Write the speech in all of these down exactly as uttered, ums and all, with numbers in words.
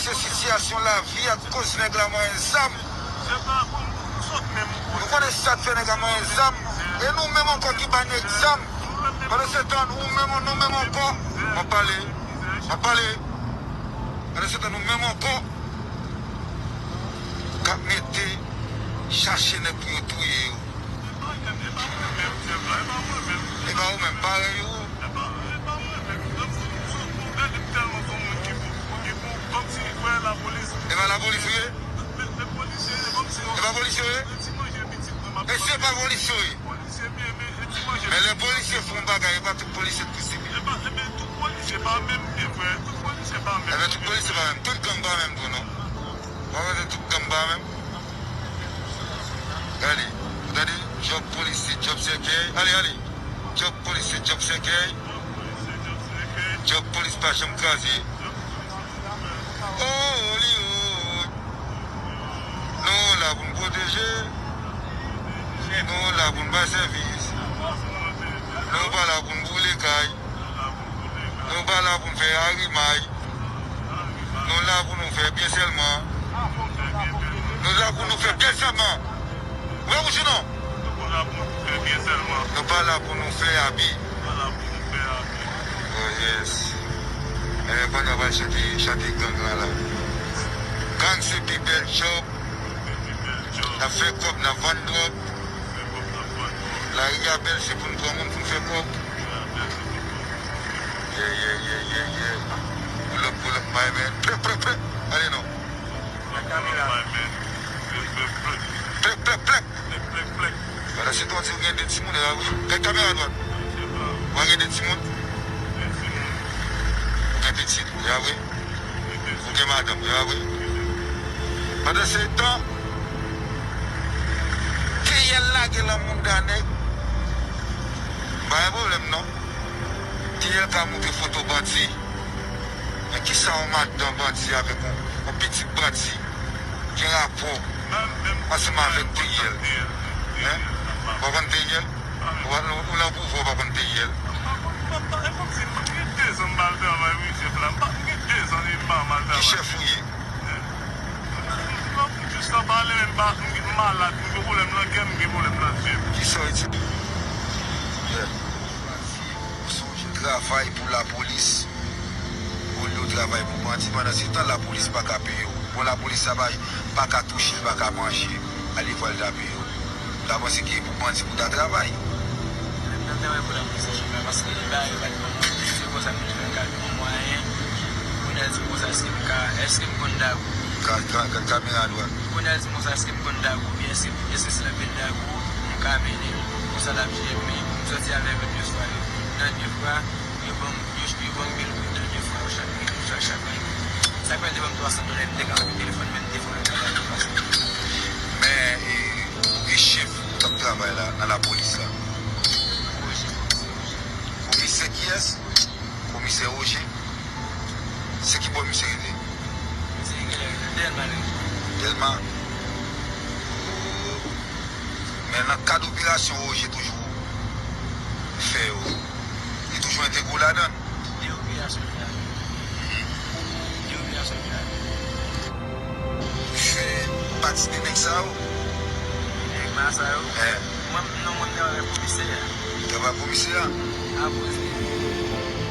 Se sitiyasyon lavi a k koz nèg la manyen zam. Nou konnen sa k fè nèg la manyen zam. E nou menm ankò ki ba nèg zam. Pandansetan, nou menm, nou menm ankò. M ap pale. M ap pale. Pandansetan, nou menm ankò k ap mete chache nèg pou yo touye yo. E pa ou menm, parèy ou. E pa lapolis ou ye? E pa polis yo ye? E se pa polis yo ye? Men lè polisye fè yon bagay, e pa tout polisye k pou sibi. Ebyen, tout polisye pa menm. Tout gang pa menm tou, non. Ou pa panse tout gang pa menm? Gade, gade, djòb polis se djòb sèkèy. Ale, ale. Djòb polis se djòb sèkèy. Djòb polis pa janm kraze. Oh, Hollywood. Nou la pou n pwoteje. Nou la pou n bay sèvis. Nou pa la pou n boule kay. Nou pa la pou n fè arimay. Nou la pou nou fè byen sèlman. Nou la pou nou fè byen sèlman. Vre ou sinon? Nou pa la pou nou fè abi. Oh yes. Ebyen, kounye a pral chante, chante gang lan la. Gang se pi bèl djòb. N ap fè kòb, n ap vann dwòg. Lari a bèl, se pou n pran moun pou n fè kòb. Yeah, yeah, yeah, yeah, yeah. Pull up, pull up, my man. Plèk, plèk, plèk. Ale non. Plèk, plèk, plèk. Pandansetan, w di w gen de timoun, e pa vre? Gad kamera dwat. W gen de timoun? Ou gen pitit, e pa vre? Ou gen madanm, e pa vre? Pandansetan, T L lage lan mouda nèg. Pa gen pwoblèm non. T L ka montre foto bandi. Men kisa yon madanm bandi avèk yon, yon pitit bandi gen rapò ansanm avèk T L? Hein? Ou pa konn T L? Ou pa, ou, ou nan pouvwa, ou pa konn T L? Ki chèf ou ye? Kisa w itilize? Yeah. Ou sonje travay pou lapolis olye w travay pou bandi. Pandansetan, lapolis pa ka peye w. Bon, lapolis sa pa, pa ka touche l, pa ka manje. Ale vwa l tape yo. Ou ta panse ke pou bandi pou ta travay? Mwen travay pou lapolis a chak la, paske ba yo pa t ban mwen. Se konsa m te fè m ka jwenn yon mwayen. Kounye a l di m konsa, èske m ka, èske m konn dagou? Ka, ka, ka, kamera dwat. Kounye a l di m konsa, èske m konn dagou, oubyen èske, èske se nan peyi dagou m ka mennen l? Konsa l ap di m, men m sòti avèk l de fwa yo. Nan de fwa, yo ban m, yo, yo ban m mil goud nan de fwa yo chak, chak, chak. Sa fè l te ban m twa san dola, m te ka antre telefòn, men m te fè l travay pou pase. Men, e, ou gen chèf k ap travay la, nan lapolis la? Komisè kiyès? Komisè Roger? Se ki bò misye rete? Misye rete Dèlma, li. Dèlma? Men nan kad operasyon Roger toujou fè yo, li toujou entegre w ladan l? De operasyon li la. De operasyon li la. Ou fè pati de nèg sa yo? Nèg masa yo? Eh. Mwen, non, mwen, m travay avèk komisè a. Ou travay avèk komisè a? Akoz de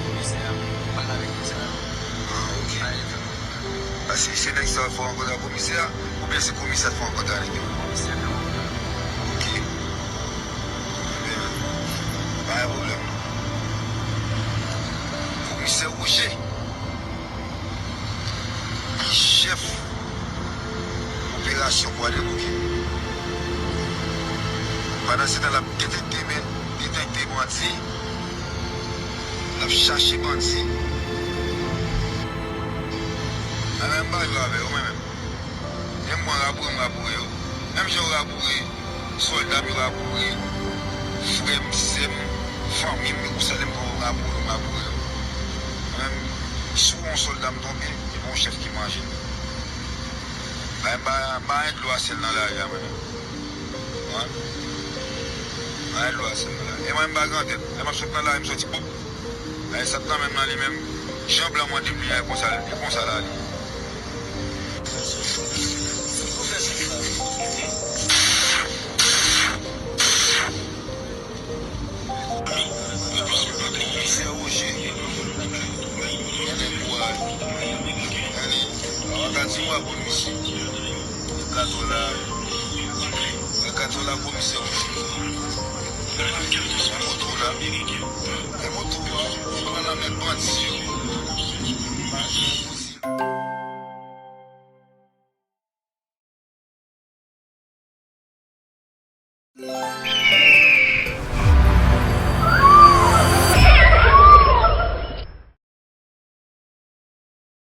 komisè a, m pale avèk komisè a. Ah, ok. Pa egzanp. Paske se nèg sa yo fè w rankontre ak komisè a, oubyen se komisè a fè w rankontre ak nèg yo? Komisè a fè m rankontre. Ok. Ebyen, pa gen pwoblèm non. Komisè Roger, ki chèf operasyon Kwadèboukè. Pandansetan, l ap detekte, men, detekte bandi. L ap chache bandi. Mwen menm, m pa jwe avè yo, mwen menm. Menm mwen, raboure, m raboure yo. Menm jan yo raboure sòlda m, yo raboure frè m, sè m, fanmi m, yo konsa lè m pran yo, m raboure yo, m raboure yo. Mwen menm, si yon sòlda m tonbe, e pa yon chèf ki manje m. Mwen menm, m pa, m pa gen dlo a sèl nan lari a, mwen menm. Wi. Ay, lwa sèl la. E mwen, m pa gran tèt. Lè m ap sot nan lari, m soti, boup. Ay, sat nan menm nan li menm. Jan blan mande m li a, e konsa, e konsa l ale. Di w a pou misye. Gato la. Gato la komisè ou. Mwen montre w la. Mwen montre w la. Ou pran nan men bandi yo.